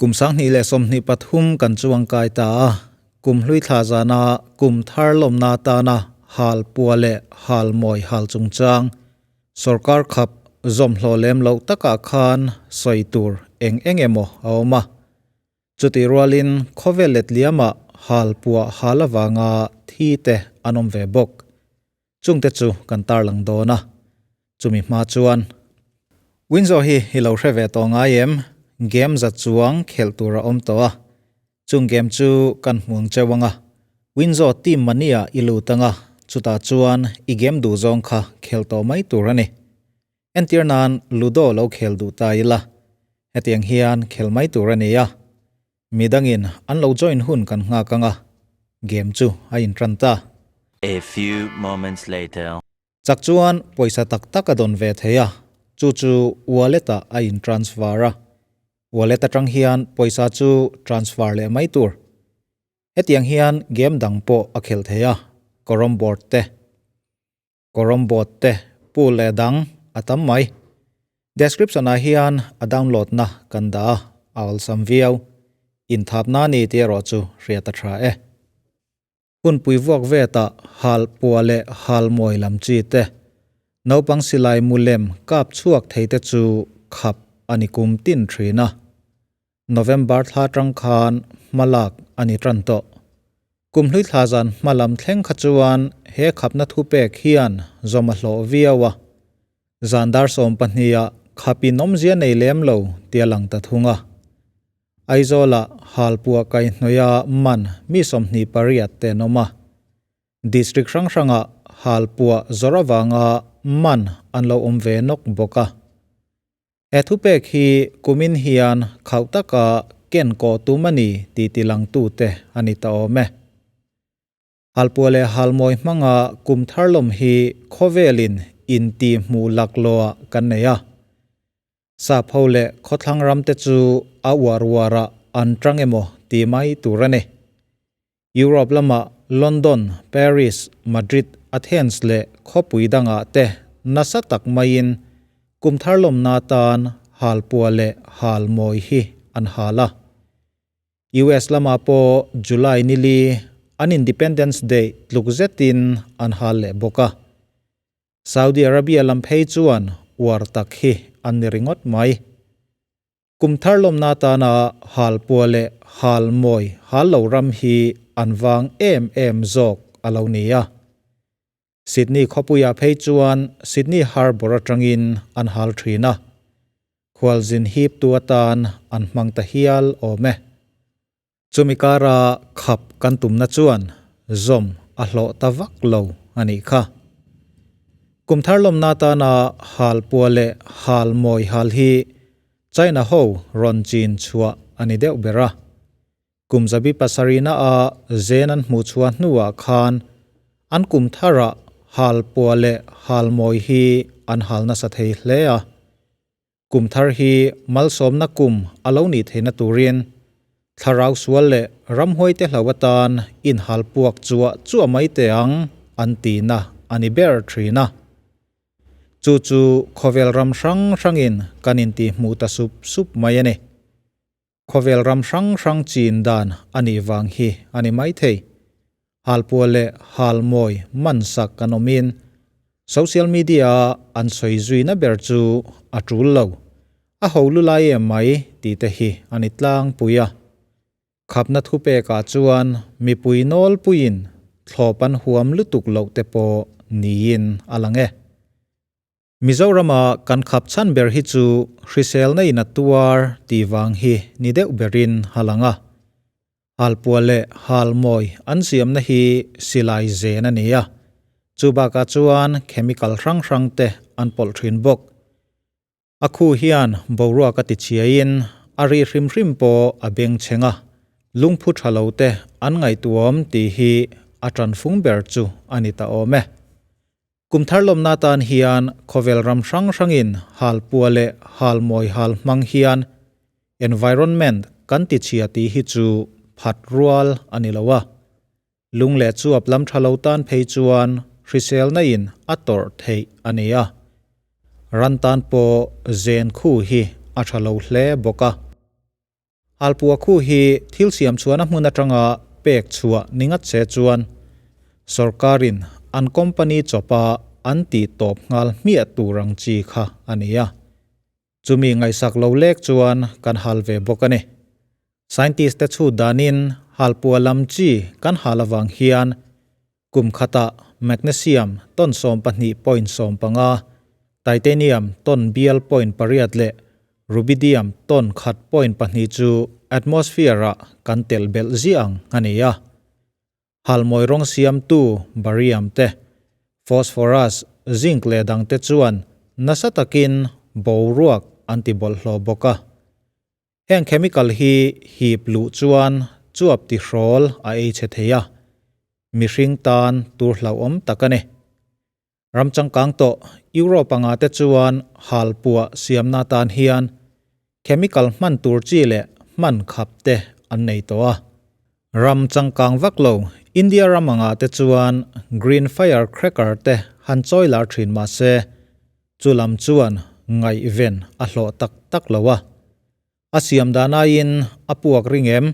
Kum 2023 kan chuang kai ta a, kum hlui thla zana kum thar lawmna atana hal pua leh hal mawi hal chungchang sorkar khap zawm hlawh lem loh takah khan sawi tur eng eng emaw a awm a. Chutih rualin khawvel letliamah hal pua hal avanga thi te an awm ve bawk. Chungte chu kan tarlang dawn a, chumi hma chuan. Winzo hi i lo hre ve tawh ngai em? Game za chuang khelh tur a awm tawh a, chung game chu kan hmuang cheu ang a. Winzo team mania i lut ang a, chutah chuan i game duh zawng kha khelh tawh mai tur a ni. Entir nan Ludo lo khel duh ta ila, hetiang hian khel mai tur a ni a. Midangin an lo join hun kan nghak ang a, game chu a intran ta. A few moments later. Chak chuan pawisa tak tak a dawn ve thei a, chu chu wallet ah a in transfer a. Wallet atang hian pawisa chu transfer leh mai tur. Hetiang hian game dang pawh a khelh thei a, carrom board te, carrom board te, pool leh dang a tam mai. Description ah hian a download na kan dah a, a awlsam viau. Inthapna a ni tih erawh chu hriat a tha e. Hunpui vuak veta hal pua leh hal mawi lam chi te, naupang silai mu lem kap chhuak thei te chu khap a ni kum tin thin a. November thla tang khan hma lak a ni tan tawh. Kum hlui thla zan hma lam thleng kha chuan he khapna thupek hian zawm a hlawh viau a. Zan dar 12 ah khap in awmzia nei lem lo tia lang ta thung a. Aizawla halpuah kaihhnawia man mi 28 te an awm a. District hrang hrangah halpuah zawrh avanga man an lo awm ve nawk bawk a. He thupek hi kumin hian khauh taka ken kawh tum a ni tih tilangtute a ni ta awm e. Halpuah leh halmawi hmanga kum thar lawm hi khawvelin intihhmuh laklawhah kan nei a. Sap ho leh khawthlang ram te chu a uar uar ah an tang emaw ti mai tur a ni. Europe lamah London, Paris, Madrid, Athens leh khawpui dangah te nasa tak maiin kum thar lawmna atan halpua leh halmawi hi an hal a. US lamah pawh July nili an Independence Day tluk zetin an hal leh bawk a. Saudi Arabia lam phei chuan uar tak hi an ni ringawt mai. Kum thar lawmna atana hal pua leh hal mawi hal lo ram hi an vang em em zawk a lo ni a. Sydney khawpuiah phei chuan Sydney Harbour atangin an hal thin a. Khualzin hiptu atan an hmang ta hial awm e. Chumi kara khap kan tumna chuan zawm a hlawh ta vak lo a nih kha. Kum thar lawmna atana hal pua leh hal mawi hal hi China ho rawn chin chhuah a ni deuh ber a. Kum zabi pasarihna a zen an hmuh chhuah hnuah khan an kum tharah hal pua leh hal mawi hi an hal nasa thei hle a. Kum thar hi malsawmna kum a lo nih theihna turin thlarau sual leh ramhuaite hlo atan inhal puak chuah chuah mai teh ang an tihna a ni ber thin a. Chu chu khawvel ram hrang hrangin kan intihhmuh ta sup sup mai a ni. Khawvel ram hrang hrang chin dan a nih vang hi a ni maithei. Halpuah leh halmawi man sak kan awmin social media-a an sawi zuina ber chu a tul lo, a ho lu lai em mai tih te hi a ni tlangpui a. Khapna thupekah chuan mipui nawlpuiin thlawp an huam lutuk loh te pawh niin a lang e. Mizorama kan khap chhan ber hi chu hriselna in a tuar tih vang hi ni deuh berin a lang a. Halpuah leh halmawi an siamna hi silai zen a ni a, chu bakah chuan chemical hrang hrang te an pawlh thin bawk. A khu hian boruak a tichhiaiin a ri hrim hrim pawh a beng chheng a, lungphu tha lo te an ngaihtuam tih hi a tanfung ber chu a ni ta awm e. Kum thar lawmna atan hian khawvel ram hrang hrangin hal pua leh hal mawi hal hmang hian environment kan ti chhia tih hi chu phat rual a ni lo a. Lung leh chuap lam tha lo tan phei chuan hriselna in a tawrh theih a ni a. Ran tan pawh zen khu hi a tha lo hle bawk a. Halpuah khu hi thil siam chhuahna hmun atanga pek chhuah ni ngat se chuan sorkarin an company chawpa an tih tawp nghal hmiah tur ang chi kha a ni a. Chumi ngaihsak lo lek chuan kan hal ve bawk a ni. Scientist te chhut danin halpuah lam chi kan hal avang hian Kum khatah magnesium ton 12.15, titanium ton bial point pariat leh rubidium ton khat point pahnih chu atmosphere-ah kan telh belh ziah ang a ni a. Halmawi rawng siamtu barium te, phosphorus, zinc leh dangte chuan nasa takin boruak an ti bawlhhlawh bawk a. Heng chemical hi hip luh chuan chuap ti hrawl a ei chhe thei a, mihring tan tur hlauhawm tak a ni. Ram changkang tawh Europe anga te chuan hal puah siamna atan hian chemical hman tur chi leh hman khap te an nei tawh a. Ram changkang vak lo India ram anga te chuan green fire cracker te han chawi lar thin mahse Chu lam chuan ngaihven a hlawh tak tak lo a, a siam dan aiin a puak ring em,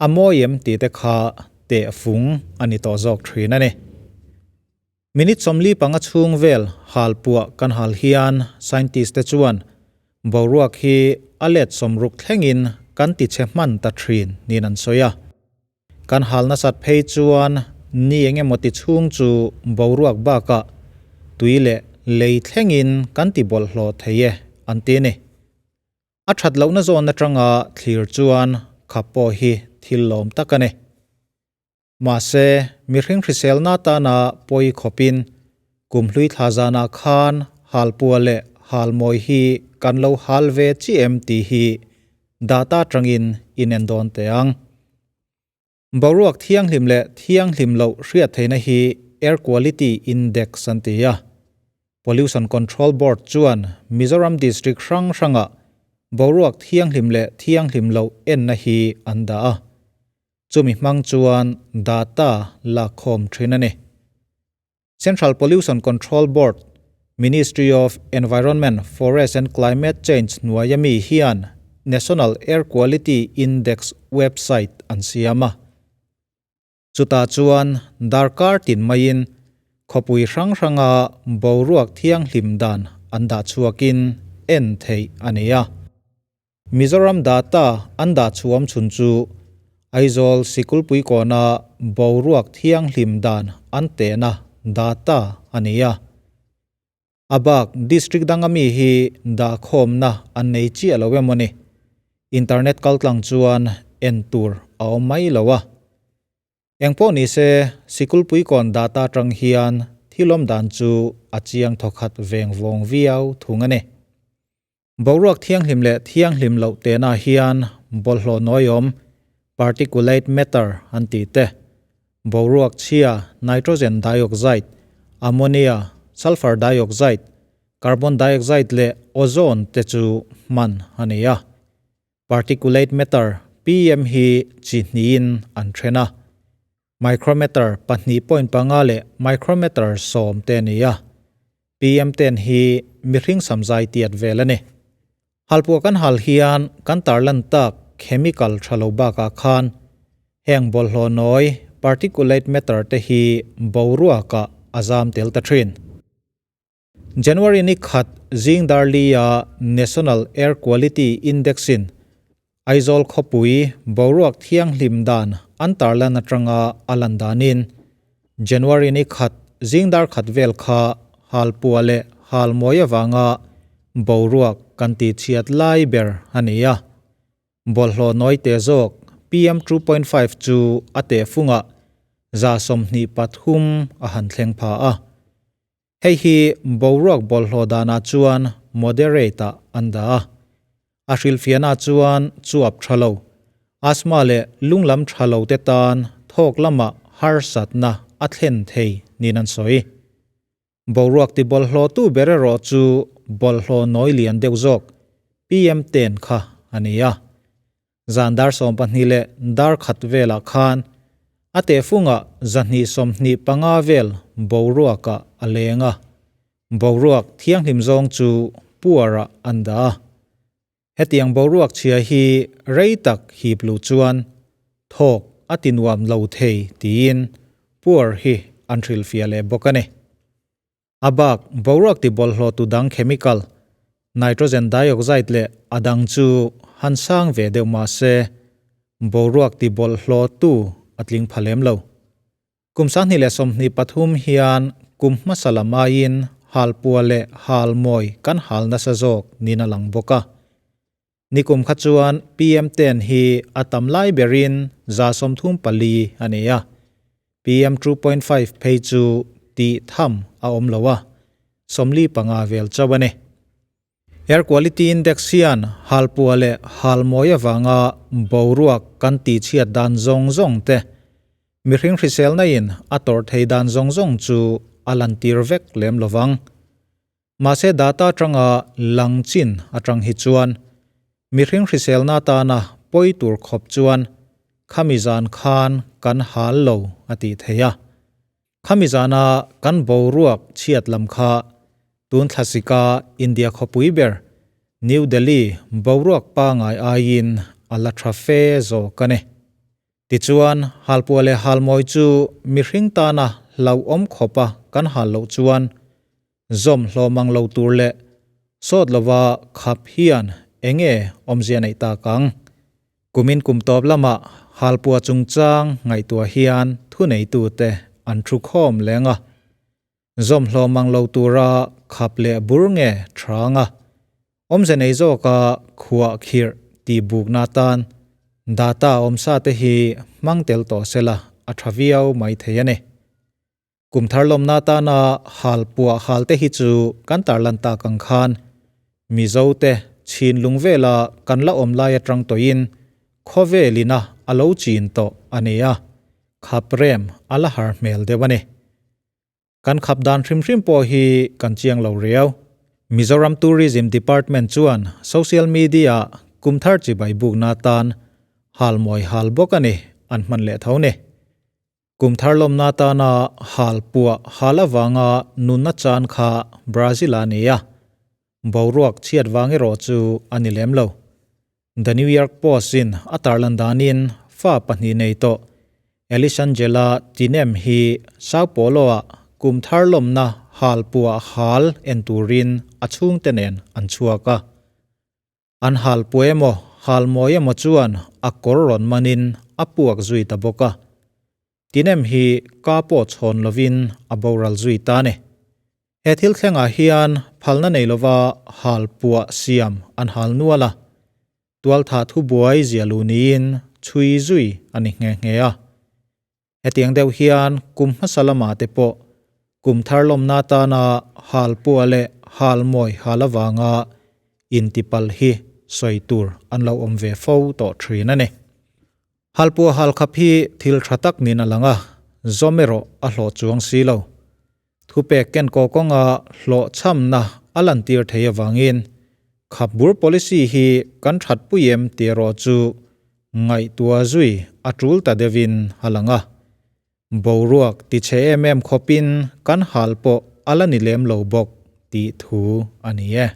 a mawi em tih te kha teh fung a ni tawh zawk thin a ni. Minute 45 chhung vel hal puah kan hal hian scientist te chuan boruak hi a let 60 thlengin kan ti chhe hman ta thin niin an sawi a. Kan hal nasat phei chuan ni eng emaw ti chhung chu boruak bakah tui leh lei thlengin kan ti bawlhhlawh thei e an ti a ni. A that lohna zawn atanga thlir chuan khap pawh hi thil lawm tak a ni. Mahse, mihring hriselna atana pawi khawpin kum hlui thla zanah khan halpua leh halmawi hi kan lo hal ve chi em tih hi data atangin inen dawn teh ang. Boruak thianghlim leh thianghlim loh hriat theihna hi Air Quality Index an ti a. Pollution Control Board chuan Mizoram District hrang hrangah boruak thianghlim leh thianghlim loh enna hi an dah a. Chumi hmang chuan data lakkhawm thin a ni. Central Pollution Control Board, Ministry of Environment, Forest and Climate Change hnuaia mi hian National Air Quality Index website an siam a. Chutah chuan darkar tin maiin khawpui hrang hranga boruak thianghlim dan an dah chhuakin en theih a ni a. Mizoram data an dah chhuam chhun chu Aizawl Sikulpui kawna boruak thianghlim dan an tehna data a ni a. A bak district danga mi hi dahkhawmna an nei chiah lo emaw ni. Internet kaltlang chuan en tur a awm mai lo a. Engpawh ni se, Sikulpui kawn data atang hian thilawm dan chu a chiang thawkhat veng vawng viau thung a ni. Boruak thianghlim leh thianghlim loh tehna hian bawlhhlawh nawiawm, particulate matter an tih te, boruak chhia, nitrogen dioxide, ammonia, sulphur dioxide, carbon dioxide leh ozone te chu hman a ni a. Particulate matter, PM, hi chi hnihin an then a. Micrometer 2.5 leh micrometer 10 te a ni a. PM ten hi mihring samzai tiat vel a ni. Halpuah kan hal hian kan tarlan tak chemical tha lo bakah khan heng bawlhhlawh nawi particulate matter te hi boruakah a zam tel ta thin. January ni khat zing darli-a National Air Quality Index-in Aizawl khawpui boruak thianghlim dan an tarlan atanga a lan danin January ni khat zing dar khat vel kha halpua leh halmawi avanga boruak kan tihchhiat lai ber a ni a. Bawlhhlawh nawi te zawk PM 2.5 chu a tehfungah 23% a han thleng pha a. Hei hi boruak bawlhhlawh danah chuan moderate-ah an dah a. A hrilhfiahna chuan chuap tha lo, asthma leh lunglam tha lo te tan thawk lamah harsatna a thlen thei niin an sawi. Boruak ti bawlhhlawhtu ber erawh chu bawlhhlawh nawi lian deuh zawk, PM 10 kha a ni a. Zan dar 12 leh dar khat velah khan a tehfungah 125 vel boruakah a leng a, boruak thianghlim zawng chu puarah an dah a. Hetiang boruak chhia hi rei tak hip luh chuan thawk a ti nuam lo thei tiin Poor hi an hrilhfiah leh bawk a ni. A bak boruak ti bawlhhlawhtu dang chemical, nitrogen dioxide leh a dang chu han sang ve deuh mah se boruak ti bawlhhlawhtu a tling pha lem lo. Kum 2023 hian kum hmasa lam aiin halpua leh halmawi kan hal nasa zawk niin a lang bawk a. Nikum kha chuan PM ten hi a tam lai berin 34 a ni a, PM 2.5 phei chu tih tham a awm lo a, 45 vel chauh a ni. Air Quality Index hian halpua leh halmawi avanga boruak kan tihchhiat dan zawng zawng te, mihring hriselna in a tawrh thei dan zawng zawng chu a lantir vek lem lovang. Mahse data atanga lang chin atang hi chuan mihring hriselna atana pawi tur khawp chuan khami zan khan kan hal lo a tih theih a. Khami zana kan boruak chhiat lam kha tun thlasika India khawpui ber New Delhi boruak pangai aiin a la tha fe zawk a ni. Tichuan, halpua leh halmawi chu mihring tana hlauhawm khawpa kan hal loh chuan zawm hlawm ang lo tur leh sawt lova khap hian enge awmzia neih tak ang? Kumin kum tawp lamah halpua chungchang ngaihtuah hian thuneitute an thu khawm leng a. Zawm hlawm ang lo tura khap leh bur nge thrang a, awmze nei zawka khuah khirh tih bukna atan data awmsa te hi hmang tel tawh sela a tha viau mai thei a ni. Kum thar lawmna atana hal puah hal te hi chu kan tarlan tak ang khan Mizo te chhinlung vela kan la awm lai atang tawhin khawvelina a lo chin tawh a ni a, khap rem a la har hmel deuh a ni. Kan khap dan hrim hrim pawh hi kan chiang lo riau. Mizoram Tourism Department chuan social media ah kum thar chibai bukna atan hal mawi hal bawk a ni an hman leh tho ni. Kum thar lawmna atana hal puah hal avanga nunna chan kha Brazil a ni a, boruak chhiat vang erawh chu a ni lem lo. The New York Post in a tarlan danin fa pahnih nei tawh Elisangela Tinem hi Sao Paulo-ah kum thar lawmna hal puah hal en turin a chhungte nen an chhuak a. An hal pu emaw, hal mawi emaw chuan a kawr rawn manin a puak zui ta bawk a. Tinem hi ka pawh chhawn lovin a boral zui ta a ni. He thil thlengah hian phalna nei lova hal puah siam an hal nual a. Tualthah thubuai zia lu niin chhui zui a ni nghe nghe a. Hetiang deuh hian kum hmasa lamah te pawh kum thar lawmna atana hal pua leh hal mawi hal avanga intipalh hi sawi tur an lo awm ve fo tawh thin a ni. Hal pua hal khap hi thil tha tak niin a lang a, zawm erawh a hlawh chuang si lo. Thupek ken kaw kawnga hlawhchhamna a lantir thei avangin khapbur policy hi kan thatpui em tih erawh chu ngaihtuah zui a tul ta deuhin a lang a. Boruak tichhe em em khawpin kan hal pawh a la ni lem lo bawk tih thu a ni e.